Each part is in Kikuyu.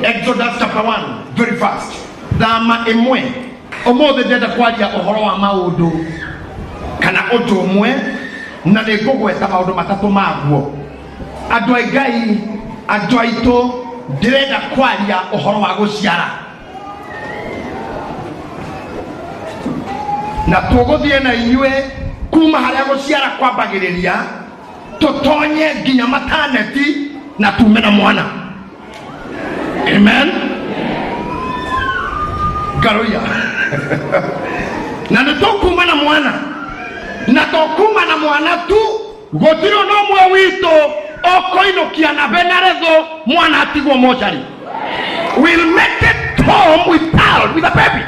Exodus chapter 1 very fast. Thama ĩmwe. Ũmũthĩ ndĩrenda kwaria ũhoro wa maũndũ kana ũndũ ũmwe na nĩ ngũgweta maũndũ matatũ maguo. Andũ a Ngai, andũ aitũ, ndĩrenda kwaria ũhoro wa gũciara. Na tũgũthiĩ na inyuĩ kuma harĩa gũciara kwambagĩrĩria tũtonye nginya mataneti na tume na mwana. Amen. Ngaroia. Na nĩ tũkuma na mwana, na tokuma na mwana tu, gũtirĩ ona ũmwe witũ ũkũinũkia na benarethũ mwana atigwo mocarĩ. We'll make it home with child, with a baby.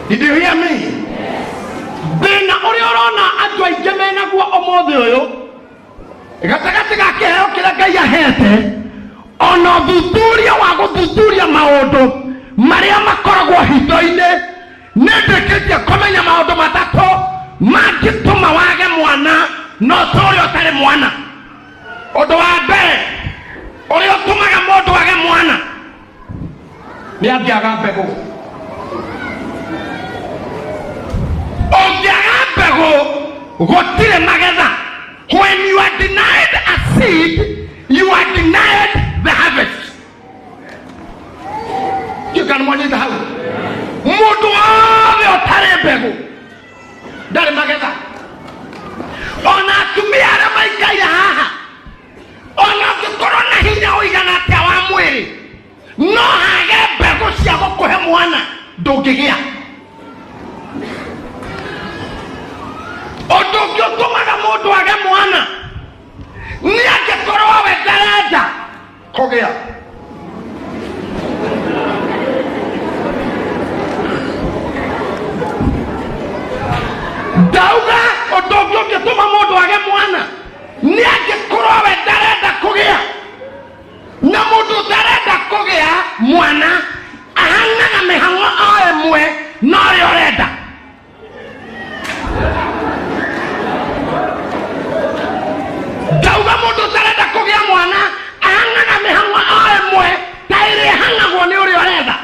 Did you hear me? Thĩna ũrĩa ũrona andũ aingĩ menaguo ũmũthĩ ũyũ gatagatĩ ga kĩheo kĩrĩa Ngai ahete ona ũthuthuria wa gũthuthuria maũndũ marĩa makoragwo hitho-inĩ, nĩ ndĩkĩtie kũmenya maũndũ matatũ mangĩtũma wage mwana no ũtũũre ũtarĩ mwana. Ũndũ wa mbere ũrĩa ũtũmaga mũndũ age mwana nĩ angĩaga mbegũ. Ũngĩaga mbegũ gũtirĩ magetha. When you are denied a seed, you are denied the harvest. Ndiũĩ kana mwanyita hau. Mũndũ wothe ũtarĩ mbegũ ndarĩ magetha. Ona atumia arĩa maikaire haha, ona ũngĩkorwo na hinya ũigana atĩa wa mwĩrĩ, no hage mbegũ cia gũkũhe mwana, ndũngĩgĩa. Ũndũ ũngĩ ũtũmaga mũndũ age mwana nĩ angĩkorwo we ndarenda kũgĩa. Ndauga ũndũ ũngĩ ũngĩtũma mũndũ age mwana nĩ angĩkorwo we ndarenda kũgĩa. Na mũndũ ũtarenda kũgĩa mwana ahang'aga mĩhang'o o ĩmwe na ũrĩa ũrenda. Ndauga mũndũ ũtarenda kũgĩa mwana ahang'aga mĩhang'o o ĩmwe ta ĩrĩa ĩhang'agwo nĩ ũrĩa ũretha,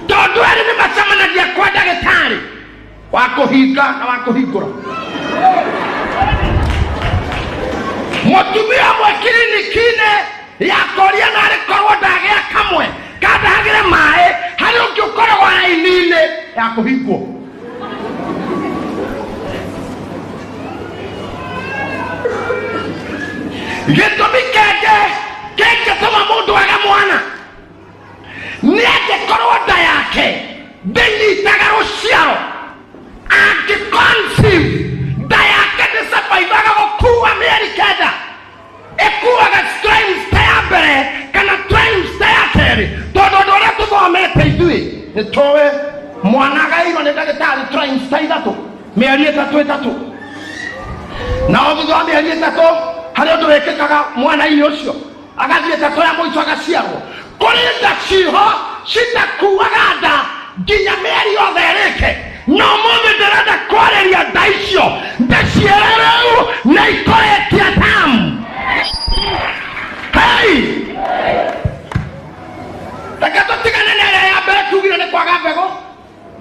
tondũ erĩ nĩ macemanagia kwa ndagĩtarĩ wa kũhinga na wa kũhingũra. Mũtumia ũmwe kiriniki-inĩ yakoria na arĩ korwo ndagĩa kamwe kandahagĩre maĩ, harĩ ũngĩ ũkoragwo raini-inĩ ya kũhingwo. Gĩtũmi kĩngĩ kĩngĩtũma mũndũ age mwana nĩ angĩkorwo nda yake ndĩnyitaga rũciaro. Angĩconceive, nda yake ndĩsurvivaga gũkua mĩeri 9, ĩkuaga trimester ya mbere kana trimester ya kerĩ, tondũ ũndũ ũrĩa tũthomete ithuĩ nĩ tũĩ mwana agaĩirwo nĩ ndagĩtarĩ trimester ithatũ, mĩeri ĩtatũ ĩtatũ, na o thutha wa mĩeri ĩtatũ harĩ ũndũ wĩkĩkaga mwana-inĩ ũcio, agathiĩ ĩtatũ ya mũico agaciarwo. Kũrĩ nda ciho citakuaga nda nginya mĩeri yothe ĩrĩke, na ũmũthĩ ndĩrenda kwarĩria nda icio ndĩciĩre rĩu nĩ ikũrĩkia tamu. Hey! Reke tũtigane na ĩrĩa ya mbere tugire nĩ kwaga mbegũ.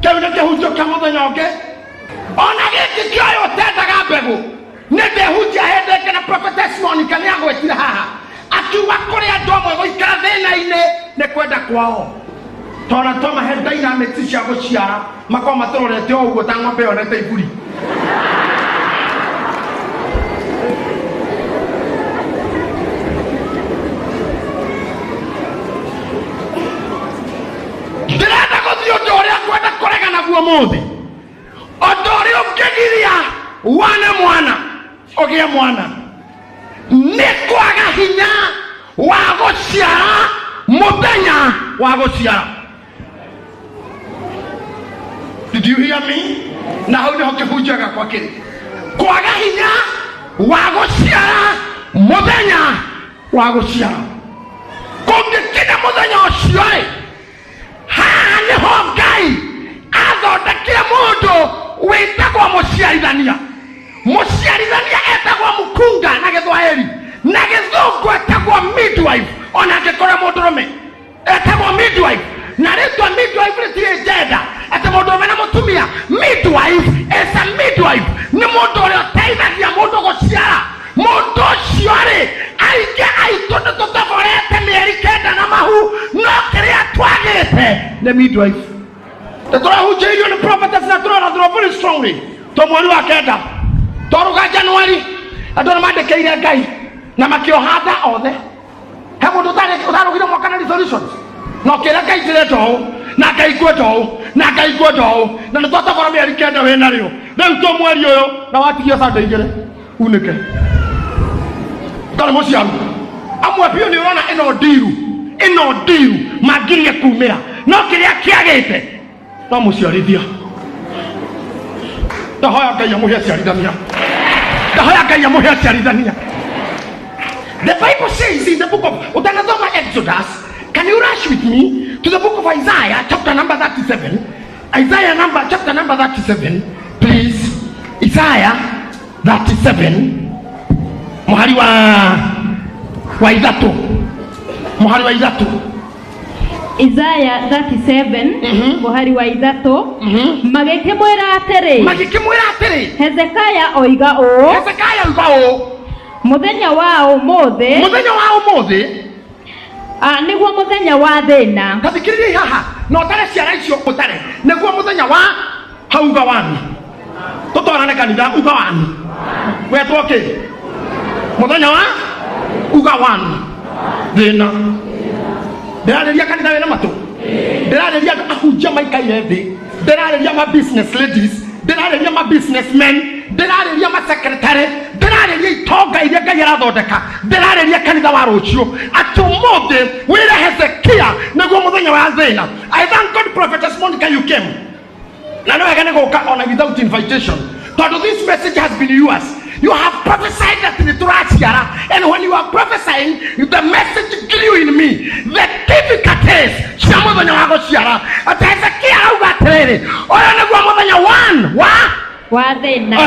Kĩu nĩ kĩhunjio kĩa mũthenya ũngĩ. Ona gĩkĩ kĩa ũyũ ũtendaga mbegũ nĩ ndĩhunjia hĩndĩ ĩngĩ, na Prophetess Monica nĩ agwetire haha akiuga kũrĩ andũ amwe gũikara thĩna-inĩ nĩ kwenda kwao, tona twamahe dynamics cia gũciara makorwo matũrorete o ũguo ta ng'ombe yonete iburi. Ndĩrenda gũthiĩ ũndũ ũrĩa ngwenda kũrega naguo mũthĩ, ũndũ ũrĩa ũngĩgiria wane mwana ũgĩe mwana nĩ kwaga hinya wa gũciara mũthenya wa gũciara. Did you hear me? Na hau nĩho kĩhunjio gĩakwa kĩrĩ, kwaga hinya wa gũciara mũthenya wa gũciara. Kũngĩkinya mũthenya ũcio-ĩ, haha nĩho Ngai athondekire mũndũ wĩtagwo mũciarithania. Mũciarithania etagwo mũkunga na Gĩthwaĩri, na Gĩthũngũ etagwo midwife. Ona angĩkorwo mũndũrũme etagwo midwife, na rĩtwa midwife rĩtirĩ gender atĩ mũndũrũme na mũtumia. Midwife is a midwife, nĩ mũndũ ũrĩa ũteithagia mũndũ gũciara. Mũndũ ũcio rĩ, aingĩ aitũ nĩ tũtoborete mĩeri 9 na mahu, no kĩrĩa twagĩte nĩ midwife. Nĩ tũrahunjĩirio nĩ prophetess na tũrarathirwo very strongly to mweri wa 9 twaruga January. Andũ nĩ mandĩkĩire Ngai na makĩoha nda othe. He mũndũ ũtarugire mwaka na resolutions na ũkĩra Ngai ndĩrenda ũũ na Ngai ngwenda ũũ na Ngai ngwenda ũũ, na nĩ twatobora mĩeri 9 wĩ narĩo. Rĩu to mweri ũyũ na watigio Sunday 2 unĩke ũtarĩ mũciaru. Amwe biũ nĩ ũrona ĩno ndiru, ĩno ndiru mangirie kumĩra, no kĩrĩa kĩagĩte no mũciarithia. Ndahoya Ngai amũhe aciarithania, ndahoya Ngai amũhe aciarithania. The Bible says in the book of utanasoma Exodus, can you rush with me to the book of Isaiah, chapter number 37? Isaiah number chapter number 37, please. Isaiah 37, muhari wa 3, muhari wa 3. Isaya 37, mũhari wa 3. Magĩkĩmwĩra atĩrĩ, Magĩkĩmwĩra atĩrĩ, Hezekiah oiga ũũ, Hezekiah oiga ũũ, mũthenya wa ũmũthĩ mũthenya wa ũmũthĩ nĩguo mũthenya wa thĩna. Tathikĩrĩriai haha na ũtare ciara icio, ũtare nĩguo mũthenya wa hau uga wani tũtwarane kanitha. Uga wani wetwo kĩ? Mũthenya wa uga wani thĩna. Ndĩrarĩria kanitha wĩna matũ, ndĩrarĩria andũ ahunjia maikaire thĩ, ndĩrarĩria ma business ladies, ndĩrarĩria ma businessmen, ndĩrarĩria ma secretary, ndĩrarĩria itonga iria Ngai arathondeka, ndĩrarĩria kanitha wa rũciũ atĩ ũmũthĩ wĩre Hezekia nĩguo mũthenya wa thĩna. I thank God, Prophetess Monica, you came, na nĩ wega nĩ gũka ona without invitation, tondũ this message has been yours. You have prophesied that nĩ tũraciara, and when you are prophesying, the message grew in me, the difficulties cia mũthenya wa gũciara, atĩ Hezekia arauga atĩrĩrĩ, ũyũ nĩguo mũthenya one wa wa thĩna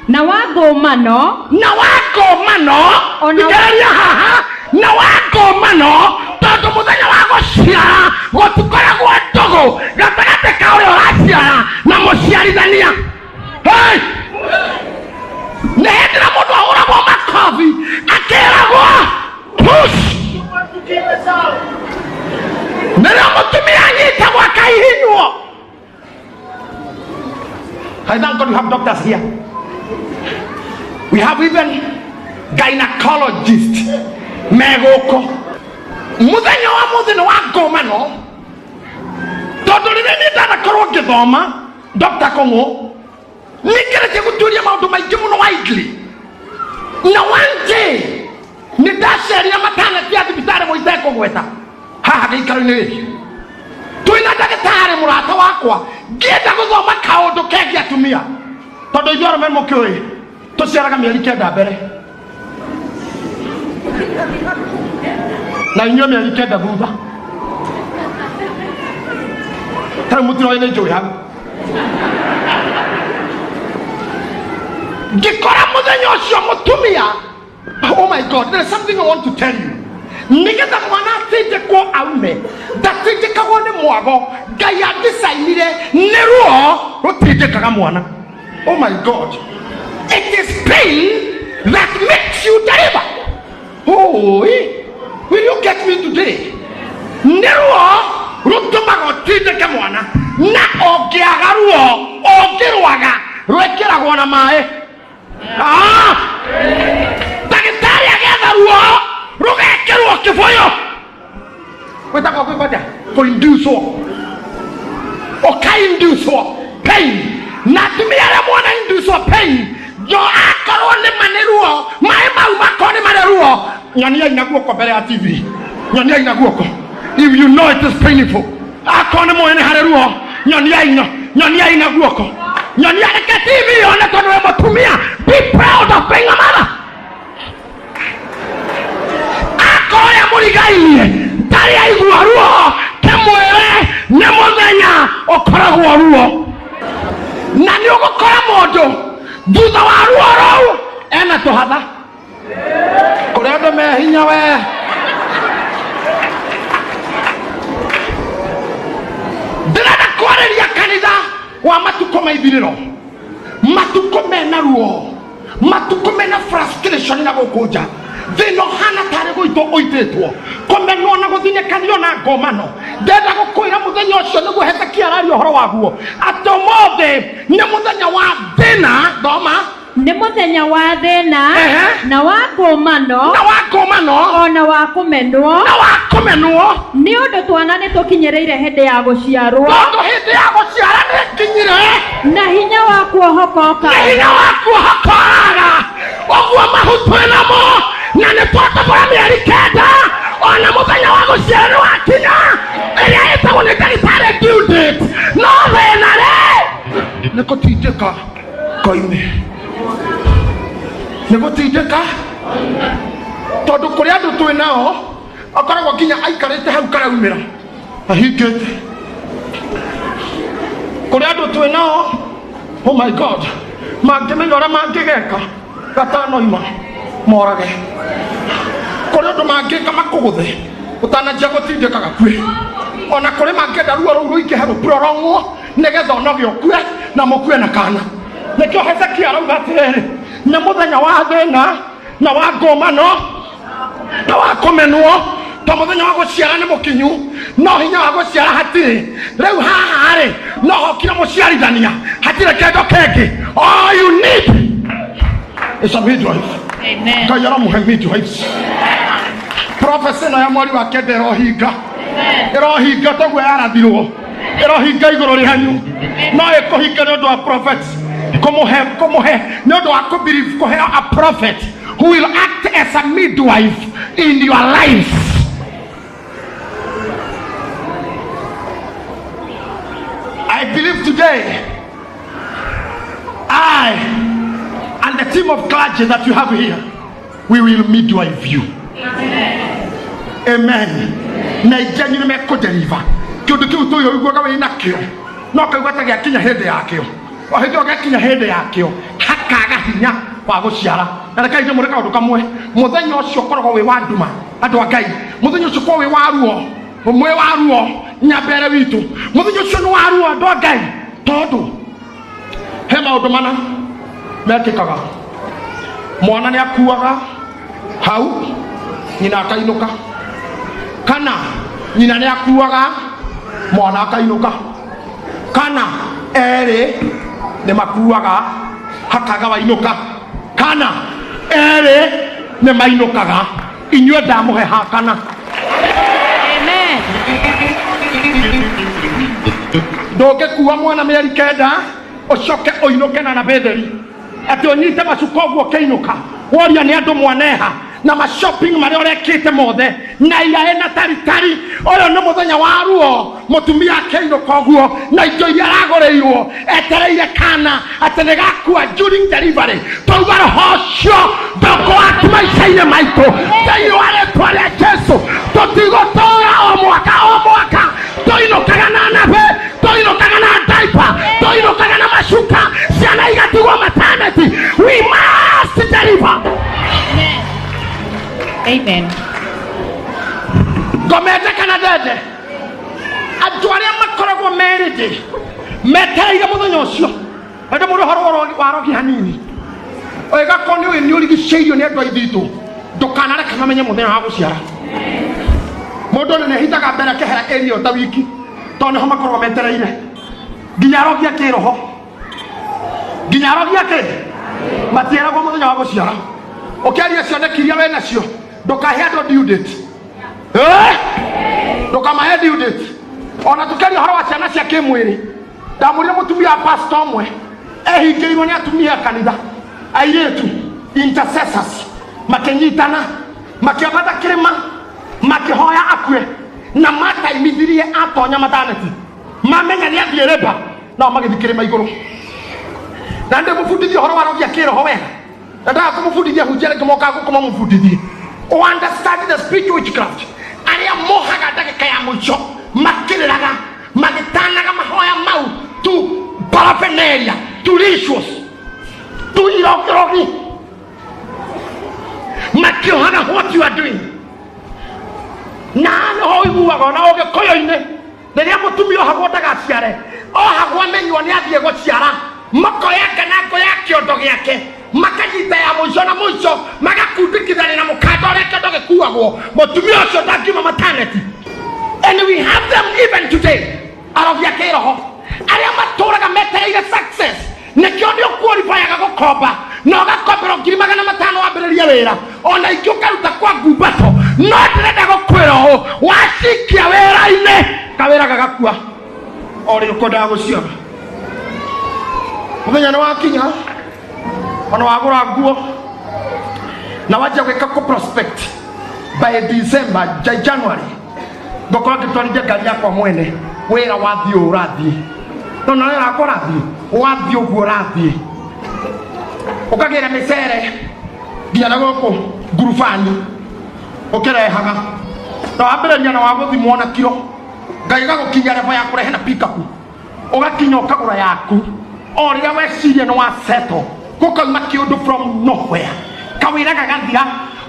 na wa ngũmano, na wa ngũmano. Thikĩrĩria haha, na wa ngũmano, tondũ mũthenya wa gũciara gũtikoragwo ndũgũ gatagatĩ ka ũrĩa ũraciara na mũciarithania. Hey! Nĩ hĩndĩ na mũndũ ahũragwo makobi akĩragwo push, nĩrĩo mũtumia anyitagwo akaihinywo. I thank God you have doctors here. We have even gynecologist megũkũ. Mũthenya wa mũthĩ nĩ wa ngũmano, tondũ rĩrĩa niĩ ndanakorwo ngĩthoma, Dr. Kong'o, nĩngeretie gũtuĩria maũndũ maingĩ mũno widely, na one day nĩ ndacerire maternity ya thibitarĩ mũitekũgweta haha gĩikaro-inĩ gĩkĩ. Twĩna ndagĩtarĩ mũrata wakwa, ngĩenda gũthoma kaũndũ kegiĩ atumia, tondũ ithuĩ arũme mũkĩũĩ tũciaraga mĩeri 9 mbere na inyuĩ mĩeri 9 thutha. Tarĩu mũtiroĩ nĩ njũĩ hau. Ngĩkora mũthenya ũcio mũtumia, oh my God, there is something I want to tell you. Nĩgetha mwana atindĩkwo aume, ndatindĩkagwo nĩ mwago. Ngai andicainire nĩ ruo rũtindĩkaga mwana. Oh my God, it is pain that makes you deliver. Oh, will you get me today? Nĩ ruo rũtũmaga ũtindĩke mwana, na ũngĩaga ruo ũngĩrwaga rwĩkĩragwo na maĩ. Ah! Ndagĩtarĩ agetha ruo rũgekĩrwo kĩbũyũ gwĩtagwo gwĩkwatĩa kũinduswo, ũkainduswo pain. Na atumia arĩa mwana induswo pain, jo akorwo nĩ ma nĩ ruo, maĩ mau makorwo nĩ marĩ ruo. Nyoniai na guoko mbere ya TV, nyoniai na guoko if you know it is painful. Akorwo nĩ mũĩ nĩ harĩ ruo, nyoniai no nyoniai na guoko, nyonia, reke TV yone, tondũ wĩ mũtumia. Be proud of being a mother. Akorwo ũrĩa mũrigainie ndarĩ aigua ruo, kĩmwĩre nĩ mũthenya ũkoragwo ruo, na nĩ ũgũkora mũndũ thutha wa ruo rũu ena tũhatha. Kũrĩ andũ me hinya we. Ndĩrakwarĩria kanitha wa matukũ ma ithirĩro, matukũ mena ruo, matukũ mena frustration na gũkũ nja, thĩna ũhana tarĩ gũitwo ũitĩtwo, kũmenwo na gũthinĩkanio na ngomano. Ndenda gũkwĩra mũthenya ũcio nĩguo Hezekia araria ũhoro waguo, atĩ ũmũthĩ nĩ mũthenya wa thĩna. Thoma. Nĩ mũthenya wa thĩna Ehe. na wa ngũmano na wa ngomano o na wa kũmenwo, na wa kũmenwo, nĩ ũndũ twana nĩ tũkinyĩrĩire hĩndĩ ya gũciarwo, tondũ hĩndĩ ya gũciara nĩ nginyire, na hinya wa kuohoka na ũkaga. Hinya wa kuohoka ũraga. Ũguo mahu twĩ namo na nĩ twatobora mĩeri 9, ona mũthenya wa gũciara nĩ wakinya, ĩrĩa ĩtagwo nĩ ndagĩtarĩ due date, no thĩna rĩ nĩ gũtindĩka koime, nĩ gũtindĩka, tondũ kũrĩ andũ twĩ nao akoragwo nginya aikarĩte hau karaumĩra ahingĩte. Kũrĩ andũ twĩ nao, oh my God, mangĩmenya ũrĩa mangĩgeka gatanoima morage. Kũrĩ ũndũ mangĩka makũgũthe ũtananjia gũtindĩka gakue. Ona kũrĩ mangĩenda ruo rũu rũingĩhe, rũprolongwo, nĩgetha onoge ũkue na mũkue na kana. Nĩkĩo Hezekia arauga atĩrĩrĩ, nĩ mũthenya wa thĩna na wa ngũmano na wa kũmenwo, to mũthenya wa gũciara nĩ mũkinyu, no hinya wa gũciara hatirĩ. Rĩu haha rĩ, no hokire mũciarithania, hatirĩ kĩndũ kĩngĩ. All you need is a midwife. Amen. Ngai aramũhe midwives. Prophecy ĩno ya mweri wa 9 ĩrohinga, ĩrohinga toguo yarathirwo, ĩrohinga igũrũ rĩanyu. No ĩkũhinga nĩ ũndũ wa prophet kũmũhe, kũmũhe nĩ ũndũ wa kũbelieve kũheo a prophet who will act as a midwife in your life. I believe today I and the team of clergy that you have here, we will midwife you. Amen. Na ingĩ nĩ mekũdeliver kĩũndũ kĩu tũyũ ũiguaga wĩ nakĩo, no kaigua ta gĩakinya hĩndĩ yakĩo, o hĩndĩ ĩyo gĩakinya hĩndĩ yakĩo hakaga hinya wa gũciara. Na reke ndĩmwĩre kaũndũ kamwe, mũthenya ũcio ũkoragwo wĩ wa nduma, andũ a Ngai. Mũthenya ũcio ũkoragwo wĩ wa ruo, mwĩ wa ruo nyambere witũ. Mũthenya ũcio nĩ wa ruo, andũ a Ngai, tondũ he maũndũ mana mekĩkaga. Mwana nĩ akuaga hau, nyina akainũka, kana nyina nĩ akuaga, mwana akainũka, kana erĩ nĩ makuaga, hakaga wainũka, kana erĩ nĩ mainũkaga. Inyuĩ ndamũhe hakana. Amen. Ndũngĩkua mwana mĩeri 9 ũcoke ũinũke na nabetheri, atĩ ũnyite macuka ũguo ũkĩinũka, woria nĩ andũ mwaneha na mashopping marĩa ũrekĩte mothe na iraĩ na taritari. Ũyũ nĩ mũthenya wa ruo. Mũtumia akĩinũka ũguo na indo iria aragũrĩirwo etereire kana atĩ nĩ gakua during delivery, twauga roho ũcio ndũkũwaki maica-inĩ maitũ thĩinĩ wa rĩtwa rĩa Jesu. Tũtigũtũra o mwaka o mwaka tũinũkaga na nabe, tũinũkaga na diaper, tũinũkaga na macuka, ciana igatigwo maternity. We must deliver. Amen. Ngomete kana ndende, andũ arĩa makoragwo merĩndĩ metereire mũthenya ũcio, andũ mũrĩ ũhoro wa rogi hanini, ũgĩgakorwo nĩ ũĩ nĩ ũrigicĩirio nĩ andũ a ithitũ, ndũkanareke mamenye mũthenya wa gũciara. Mũndũ nĩ nĩhithaga mbere akehera area ĩyo ta wiki, tondũ nĩho makoragwo metereire nginya arogi a kĩroho, nginya arogi a kĩ matieragwo mũthenya wa gũciara. Ũkĩaria cioneki iria wĩ nacio, ndũkahe andũ due date. Eh? Ndũkamahe due date. Ona tũkĩaria ũhoro wa ciana cia kĩmwĩrĩ, ndamũrire mũtumia wa pastor ũmwe ehingĩirwo nĩ atumia a kanitha, airĩtu intercessors, makĩnyitana makĩambata kĩrĩma makĩhoya akue, na mataimithirie atonya mataneti mamenya nĩ athiĩ rĩmba, nao magĩthiĩ kĩrĩma igũrũ. Na ndĩmũbundithie ũhoro wa rogia kĩroho wega, na ndaga kũmũbundithia hunjia rĩngĩ mokaga gũkũ mamũbundithie. Understand the spiritual witchcraft, arĩa mohaga ndagĩka ya mũico makĩrĩraga, magĩtanaga mahoya mau tu paraphernalia, tu rituals, tu irogirogi makĩohaga. What you are doing na nĩho ũiguaga ona ũgĩkũyũ-inĩ, rĩrĩa mũtumia ohagwo ndagaciare. Ohagwo amenywo nĩ athiĩ gũciara, makoya nganango ya kĩondo gĩake, makanyita ya mũico na mũico, magakundĩkithania na mũkanda ũrĩa kĩondo gĩkuagwo. Mũtumia ũcio ndangiuma maternity. And we have them even today. Arogi a kĩroho arĩa matũraga metereire success, nĩkĩo nĩ ũkuoribayaga gũkomba na ũgakomberwo 500,000 wambĩrĩrie wĩra, ona ingĩ ũkaruta kwa ngumbato. No ndĩrenda gũkwĩra ũũ, wacikia wĩra-inĩ, kawĩra gagakua o rĩ ũkwendaga gũciara. Mũthenya nĩ wakinya, ona wagũra nguo na wanjia gwĩka kũ prospect, by December, January ngũkorwo ngĩtwarithia ngari yakwa mwene. Wĩra wathiĩ ũũ ũrathiĩ, no na wĩra wakwa ũrathiĩ, wathiĩ ũguo ũrathiĩ, ũkagĩra mĩcere nginya na gũkũ ngurubani ũkĩrehaga, na wambĩrĩria na wagũthimwo na kiro. Ngai gagũkinyia level ya kũrehe na pickup, ũgakinya ũkagũra yaku. O rĩrĩa weciria nĩ wa settle, gũkauma kĩũndũ from nowhere, kawĩra gagathira.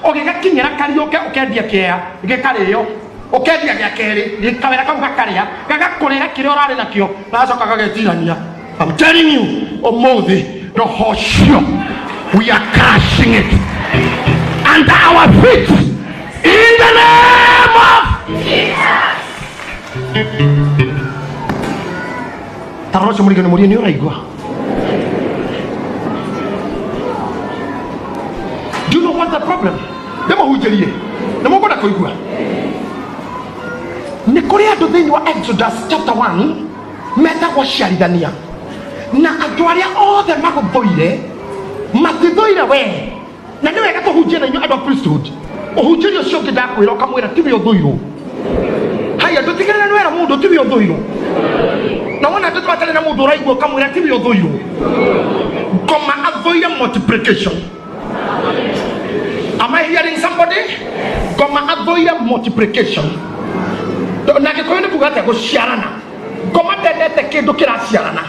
Ũgĩgakinyĩra kariũke, ũkendia kĩea gĩkarĩo, ũkendia gĩa kerĩ, kawĩra kau gakarĩa, gagakũrĩra kĩrĩa ũrarĩ nakĩo, na gacoka gagetirania. I'm telling you, ũmũthĩ roho ũcio, we are crushing it under our feet in the name of. Tarora ũcio mũrigani, mũrie nĩ ũraigua. Do you know what the problem? Ndĩmũhunjĩrie nĩ mũkwenda kũigua. Nĩ kũrĩ andũ thĩinĩ wa Exodus chapter 1 metagwo aciarithania, na andũ arĩa othe magũthũire matithũire we. Na nĩ wega tũhunjie na inyuĩ andũ a priesthood. Ũhunjĩrie ũcio ũngĩ, ndakwĩra, ũkamwĩra tiwe ũthũirwo. Haya, ndũtigĩrĩre nĩ wera mũndũ tiwe ũthũirwo. Na wona andũ matarĩ na mũndũ ũraigua, ũkamwĩra tiwe ũthũirwo. Ngoma athũire multiplication. Am I hearing somebody? Ngoma athũire multiplication. Na Gĩkũyũ nĩ kuga atĩa? Gũciarana. Ngoma ndendete kĩndũ kĩraciarana.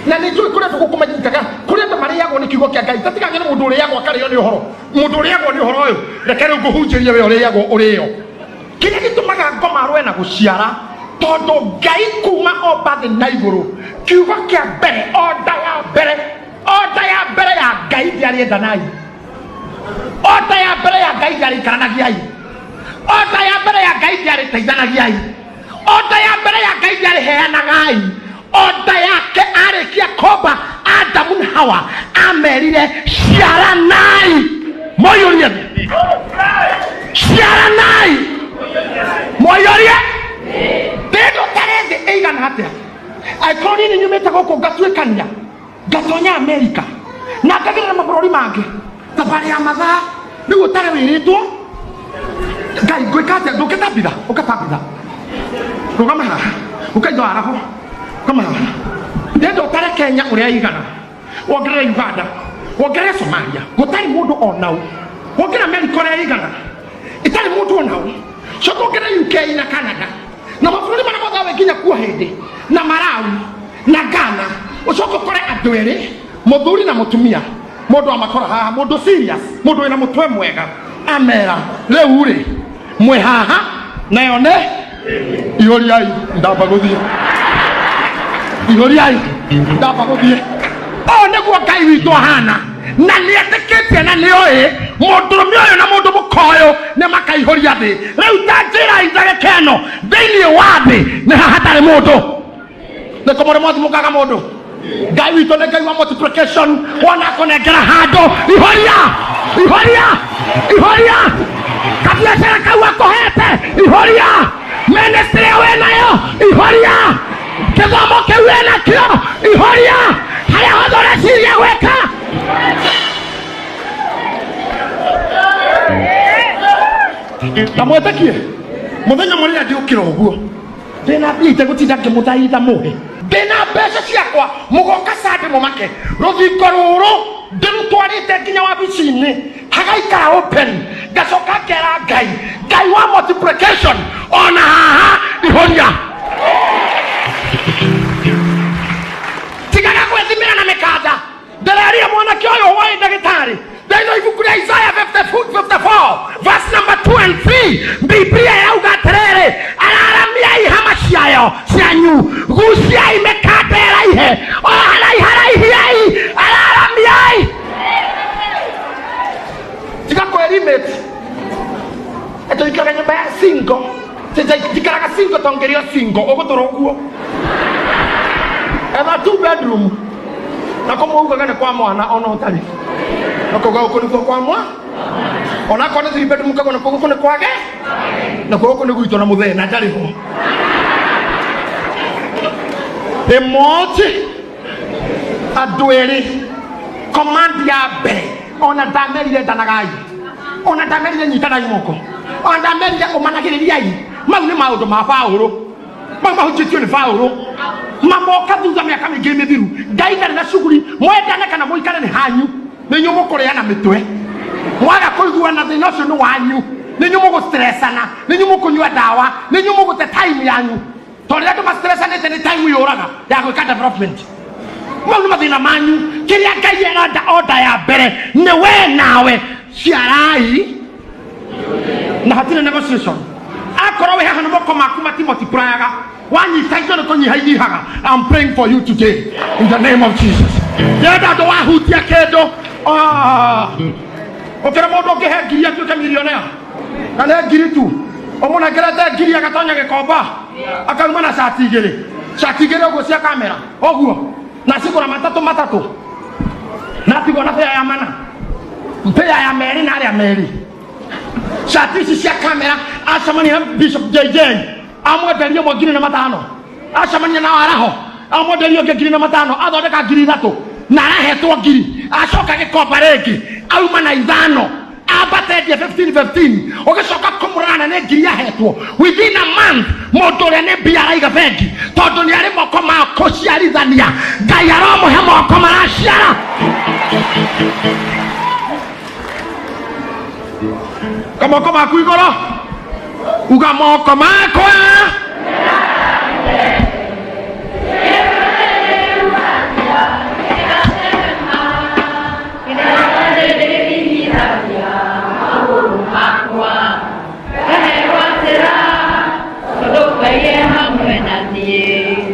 Na nĩ njũĩ kũrĩ andũ gũkũ manyitaga, kũrĩ andũ marĩagwo nĩ kiugo kĩa Ngai. Tatigage nĩ mũndũ ũrĩagwo akarĩo nĩ ũhoro, mũndũ ũrĩagwo nĩ ũhoro ũyũ. Reke rĩu ngũhunjĩrie we ũrĩagwo ũrĩo. Kĩrĩa gĩtũmaga ngoma arũe na gũciara, tondũ Ngai kuma omba thĩ na igũrũ, kiugo kĩa mbere, order ya mbere, order ya mbere ya Ngai ndĩarĩ endanai. Order ya mbere ya Ngai ndĩarĩ ikaranagiai. Order ya mbere ya Ngai ndĩarĩ teithanagiai. Order ya mbere ya Ngai ndĩarĩ heanagai. Order yake, arĩkia komba Adamu na Hawa, amerire ciaranai moyũrie thĩ, ciaranai moyũrie thĩ. Ndũtarĩ thĩ ĩigana atĩa? Angĩkorwo niĩ nĩ nyumĩte gũkũ, ngatuĩkania, ngatonya Amerika na ngagerera mabũrũri mangĩ, thabarĩ ya mathaa, rĩu ũtarĩ wĩrĩtwo Ngai ngwĩka atĩa? Ndũngĩta mbitha, ũkata mbitha, rũgama haha, ũkaitho araho, rũgama haha. Ndenda ũtare Kenya ũrĩa ĩigana, wongerere Uganda, wongerere Somalia, gũtarĩ mũndũ onau, wongerere Amerika ũrĩa ĩigana, ĩtarĩ mũndũ onau, coka wongerere UK na Canada na mabũrũri marĩa mothe wĩ nginya kuo hĩndĩ na Malawi na Ghana, ũcoke ũkore andũ erĩ, mũthuri na mũtumia. Mũndũ amakora haha, mũndũ serious, mũndũ wĩna mũtwe mwega, amera rĩu rĩ mwĩ haha nayo nĩ ihũriai, ndamba gũthiĩ, ihũriai, ndamba gũthiĩ. Ũũ nĩguo Ngai witũ ahana, na nĩ etĩkĩtie na nĩ oĩ mũndũrũme ũyũ na mũndũ mũka ũyũ nĩ makaihũria thĩ. Rĩu ta njĩra ndagĩka ĩno, thĩinĩ wa thĩ nĩ ha hatarĩ mũndũ? Nĩ kũmũrĩ mwathi mũkaga mũndũ. Ngai witũ nĩ Ngai wa multiplication. Wona akũnengera handũ, ihoria, ihoria, ihoria kabiacara kau akũhete, ihoria ministry ĩyo wĩ nayo, ihoria gĩthomo kĩu wĩ nakĩo, ihoria harĩa hothe ũreciria gwĩka. Na mwĩtĩkie mũthenya mũrĩa ndĩũkĩra ũguo, ndĩna mbia itegũtinda ngĩmũthaitha mũhe. Ndĩna mbeca ciakwa, mũgoka Sunday mũmake rũthingo rũrũ ndĩrũtwarĩte nginya wabici-inĩ, hagaikara open. Ngacoka ngera Ngai, Ngai wa multiplication, ona haha ihoria. Tigaga gwĩthimĩra na mĩkanda. Ndĩrerire mwanake ũyũ hwaĩ ndagĩtarĩ thĩinĩ wa ibuku rĩa Isaiah 54 verse number 2 and 3, Biblia ĩrauga atĩrĩrĩ, araramiai hama ciayo cianyu, guciai mĩkanda. Limit tũikaraga nyũmba ya single. Njikaraga single to ngĩrĩ o single ũgũtũra ũguo etha two bedroom na kũmwe ugaga nĩ kwa mwana ona ũtarĩ na kuga gũkũ nĩkuo kwa mwa ona akorwo nĩ three bedroom kagwo nakuo gũkũ nĩ kwage nakuo gũkũ nĩ gwitũ na mũthee na ndarĩ ho ĩmoti andũ erĩ command ya mbere ona ndamerire ndanagai ona ndamerire nyitanai moko ona ndamerire ũmanagĩrĩriai mau nĩ maũndũ ma Paũlũ mau mahunjĩtio nĩ Paũlũ mamoka thutha mĩaka mĩingĩ mĩthiru. Ngai ndarĩ na cuguri mwendane kana mũikare nĩ hanyu nĩ inyuĩ mũkũrĩana mĩtwe mwaga kũiguana thĩna ũcio nĩ wanyu nĩ inyuĩ mũgũstresana nĩ inyuĩ mũkũnyua ndawa nĩ inyuĩ mũgũte time yanyu tondũ rĩrĩa andũ mastresanĩte nĩ time yũraga ya gwĩka development mau nĩ mathĩna manyu kĩrĩa Ngai arenda order ya mbere nĩ we nawe ciarai na hatirĩ negotiation akorwo wĩ haha na moko maku matimultiplyaga wanyita indo nĩ kũnyiha inyihaga. I'm praying for you today in the name of Jesus. Ndĩrenda andũ wahutia kĩndũ. Ah. Ũkĩra mũndũ ũngĩhe ngiri atuĩke millionaire na nĩ ngiri tu ũmũnengerete ngiri agatonya gĩkomba akauma na cati igĩrĩ cati igĩrĩ ũguo cia kamera ũguo na cigũra matatũ matatũ na atigwo na bĩa ya mana mbĩa ya merĩ na arĩa merĩ cati ici cia kamera acemania na Bishop JJ amwenderie ũmwe 1005 acemania na waraho amwenderie ũngĩ 1005 athondeka 3000 na arahetwo ngiri acoka gĩkomba rĩngĩ auma na ithano ambatendie 15 15 ũgĩcoka kũmũrana nĩ ngiri ahetwo within a month mũndũ ũrĩa nĩ mbia araiga bengi tondũ nĩ arĩ moko ma kũciarithania Ngai aromũhe moko maraciara kamoko maku igũrũ uga moko makwa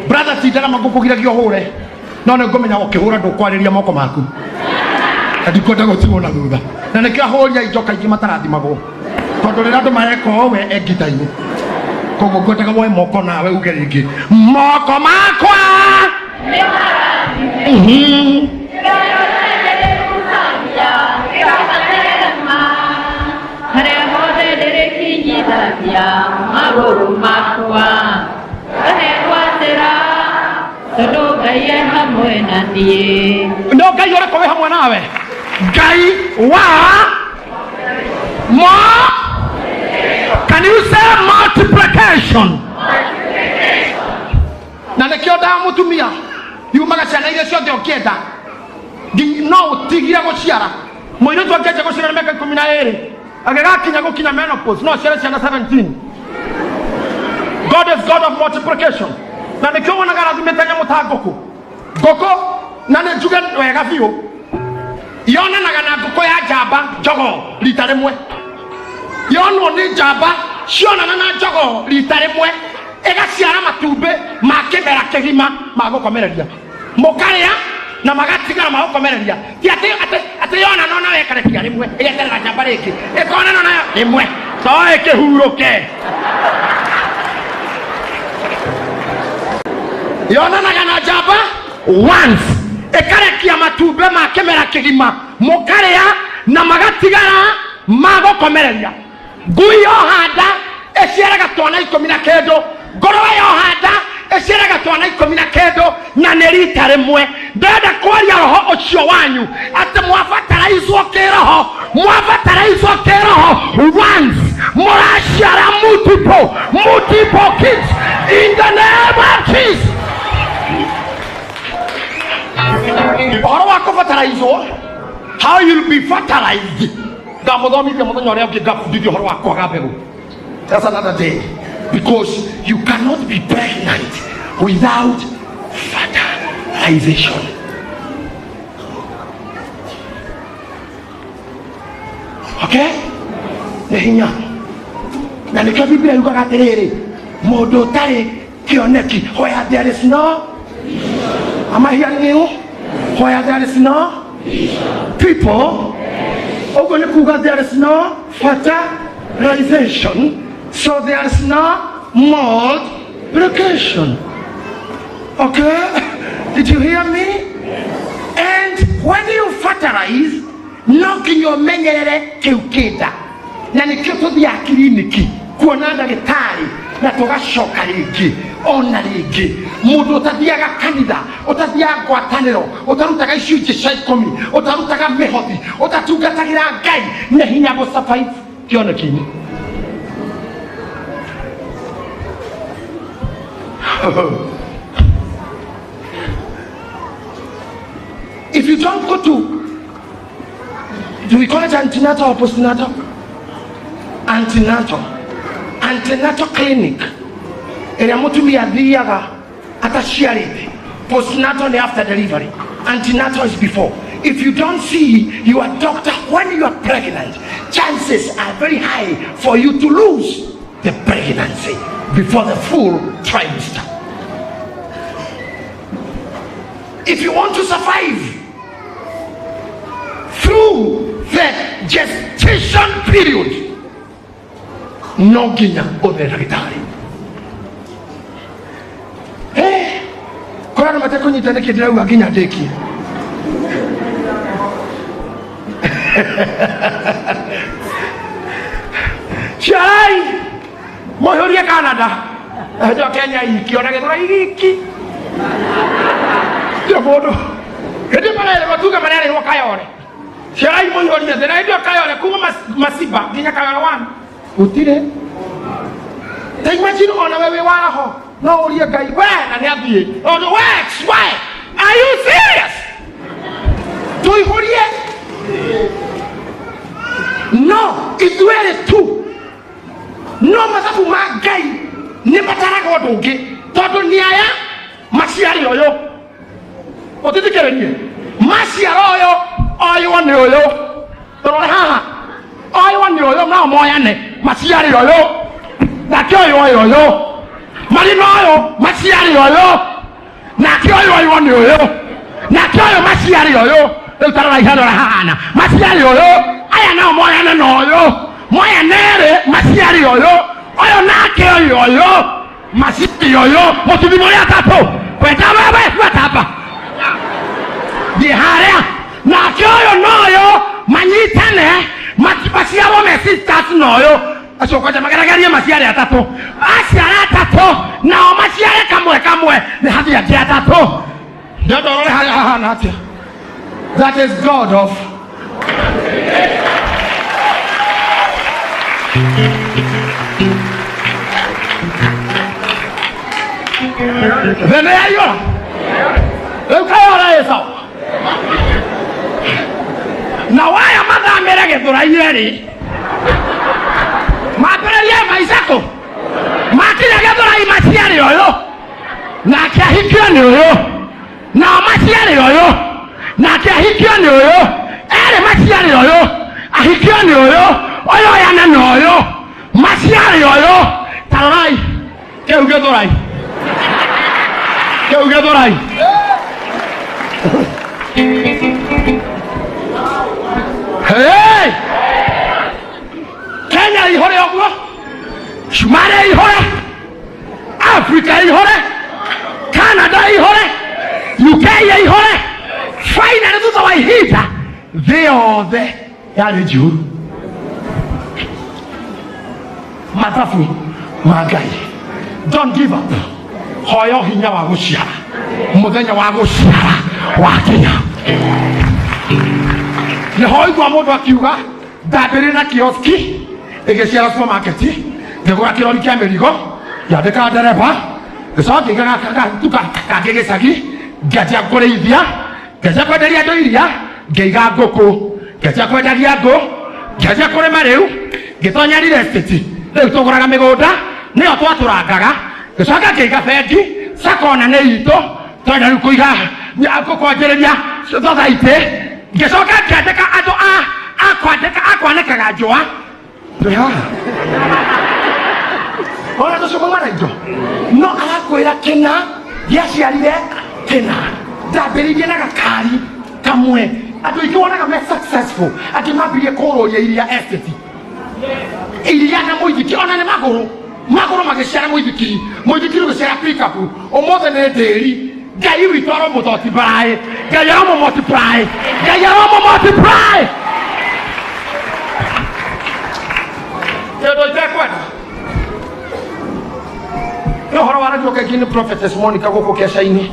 brother tindaga magũkũgiragia ũhũre no nĩ ngũmenya ũkĩhũra ndũkwarĩria moko maku na ndikwenda gũtigwo na thutha na nĩkĩo ahũri a indo kaingĩ matarathimagwo tondũ rĩrĩa andũ mareka ũũ we e ngita-inĩ koguo ngwendaga woe moko nawe uge rĩngĩ moko makwa. Mhm. Harĩa hothe ndĩrĩkinyithagia magũrũ makwa ngahegwatĩra tondũ Ngai e hamwe na niĩ. No Ngai ũrĩkũ wĩ hamwe nawe Ngai wa mo can you say multiplication na nĩkĩo nda mũtumia yumaga ciana iria ciothe ũngĩenda no ũtigire gũciara mũirĩtu angĩanjia gũciara na mĩaka 12 agĩgakinya gũkinya menopause no aciare ciana 17. God is God of multiplication na nĩkĩo wonaga arathimĩte nyamũ ta ngũkũ ngũkũ na nĩ njuge wega biũ yonanaga na ngũkũ ya njamba njogoo rita rĩmwe yonwo nĩ njamba cionana na njogoo rita rĩmwe ĩgaciara matumbĩ ma kĩmera kĩgima ma gũkomereria mũkarĩa na magatigara ma gũkomereria ti atĩ atĩ atĩ yonana ona wekarekia rĩmwe ĩgeterera njamba rĩngĩ ĩkonana nayo rĩmwe to ĩkĩhurũke yonanaga na njamba once ĩkarekia matumbĩ ma kĩmera kĩgima mũkarĩa na magatigara ma gũkomereria ngui yohanda ĩciaraga twana 19 ngũrũwe yohanda ĩciaraga twana 19 na nĩ rita rĩmwe ndĩrenda kwaria roho ũcio wanyu atĩ mwabataraizwo kĩroho mwabataraizwo kĩroho once mũraciara multiple multiple kids in the name of Jesus. Ũhoro wa kũbataraizwo how you'll be fertilized ngamũthomithia mũthenya ũrĩa ũngĩ ngabundithia ũhoro wa kwaga mbegũ. That's another day because you cannot be pregnant without fertilization. Okay, nĩ hinya na nĩkĩo Biblia yugaga atĩrĩrĩ mũndũ ũtarĩ kĩoneki where there is no am I hearing you where there is no people ũguo nĩ kuga there is no. Fertilization, so there is no multiplication. Okay? Did you hear me? And when you fertilize, no nginya ũmenyerere kĩu kĩnda, na nĩkĩo tũthiaga kiriniki kuona ndagĩtarĩ na tũgacoka rĩngĩ ona rĩngĩ. Mũndũ ũtathiaga kanitha, ũtathiaga ngwatanĩro, ũtarutaga icunjĩ cia 10, ũtarutaga mĩhothi, ũtatungatagĩra Ngai, nĩ hinya gũ survive kĩoneki-inĩ. If you don't go to, do we call it antenatal or postnatal? Antenatal. Antenatal clinic. Ĩrĩa mũtumia athiaga ataciarĩte. Postnatal nĩ after delivery. Antenatal is before. If you don't see your doctor when you are pregnant, chances are very high for you to lose the pregnancy before the full trimester. If you want to survive through the gestation period, no nginya ũthe ndagĩtarĩ. Kũrĩa andũ matekũnyita nĩkĩ ndĩrauga nginya ndĩkie. Ciarai mũihũrie Canada, ndio Kenya iki ona Gĩthũrai giki ndio mũndũ hĩndĩ marerĩrwo tuge marerĩrwo Kayore. Ciarai mũihũrie thĩ na hĩndĩ ĩyo Kayore kuma Masiba nginya Kayore 1 gũtirĩ. Ta imagine ona we wĩ waraho no ũrie Ngai we na nĩ athiĩ tondũ we we are you serious? Tũihũrie no ithuerĩ tu, no mathabu ma Ngai nĩ mataraga ũndũ ũngĩ, tondũ nĩ aya maciarĩ ũyũ ũtithikĩrĩrie maciaro ũyũ oywo nĩ ũyũ tũrore haha oywo nĩ ũyũ nao moyane maciarĩ ũyũ nake ũyũ oyũ ũyũ marĩ na ũyũ maciarĩ ũyũ nake ũyũ oywo nĩ ũyũ nake ũyũ maciarĩ ũyũ. Rĩu tarora ihana ũrĩa hahana maciarĩ ũyũ, aya nao moyane na ũyũ moyane erĩ maciarĩ ũyũ ũyũ nake ũyũ ũyũ maciarĩ ũyũ mũtuthi mũrĩ atatũ kwenda wewe gwatamba thiĩ harĩa nake ũyũ na ũyũ manyitane maciarwo me sisters na ũyũ acio kwanja mageregerie maciare atatũ aciara atatũ nao maciare kamwe kamwe nĩ hathiĩ angĩ atatũ. Ndĩrenda ũrore harĩa hahana atĩa. That is God of thĩ nĩ yaiyũra rĩu kayora ĩ sawa na waya mathamĩre Gĩthũrai erĩ mambĩrĩrie maica kũ makinya Gĩthũrai maciarĩ ũyũ nake ahikio nĩ ũyũ nao maciarĩ ũyũ nake ahikio nĩ ũyũ erĩ maciarĩ ũyũ ahikio nĩ ũyũ ũyũ oyane na ũyũ maciarĩ ũyũ. Tarorai kĩu Gĩthũrai, kĩu Gĩthũrai. Hey! Kenya ihũre ũguo, Somalia ihũre, Africa ihũre, Canada ihũre, UK ihũre. Finally thutha wa ihinda thĩ yothe yarĩ njihũru. Mathabu ma Ngai. Don't give up. Hoya hinya wa gũciara mũthenya wa gũciara wakinya. Nĩho igua mũndũ akiuga ndambĩrĩria na kioski ĩgĩciara supermarket, ngĩgũra kĩrori kĩa mĩrigo, ngĩandĩka ndereba, ngĩcoka ngĩiga gatuka kangĩ gĩcagi, ngĩanjia kũrĩithia, ngĩanjia kwenderia andũ iria, ngĩiga ngũkũ, ngĩanjia kwendagia ngũ, ngĩanjia kũrĩma, rĩu ngĩtonya real estate, rĩu tũgũraga mĩgũnda nĩyo twatũrangaga, ngĩcoka ngĩiga bengi sacco na nĩ itũ twenda rĩu kũiga kwanjĩrĩria society, ngĩcoka ngĩandĩka andũ a kwandĩka a kwanĩkaga njũa. Twĩ haha ona tũcũkũma na indo no arakwĩra kĩna gĩaciarire kĩna. Ndambĩrĩirie na gakari kamwe. Andũ aingĩ wonaga me successful angĩ mambirie kũrũria iria estate. Iria na mũithikiri ona nĩ magũrũ magũrũ magĩciara mũithikiri, mũithikiri ũgĩciara pickup. Ũmũthĩ nĩ ndĩri. Ngai witũ aromũtotibrai, Ngai aromũmultiply, Ngai aromũmultiply. Kĩndũ itekwenda nĩ ũhoro waragio kaingĩ nĩ Prophetess Monica gũkũ kĩaca-inĩ,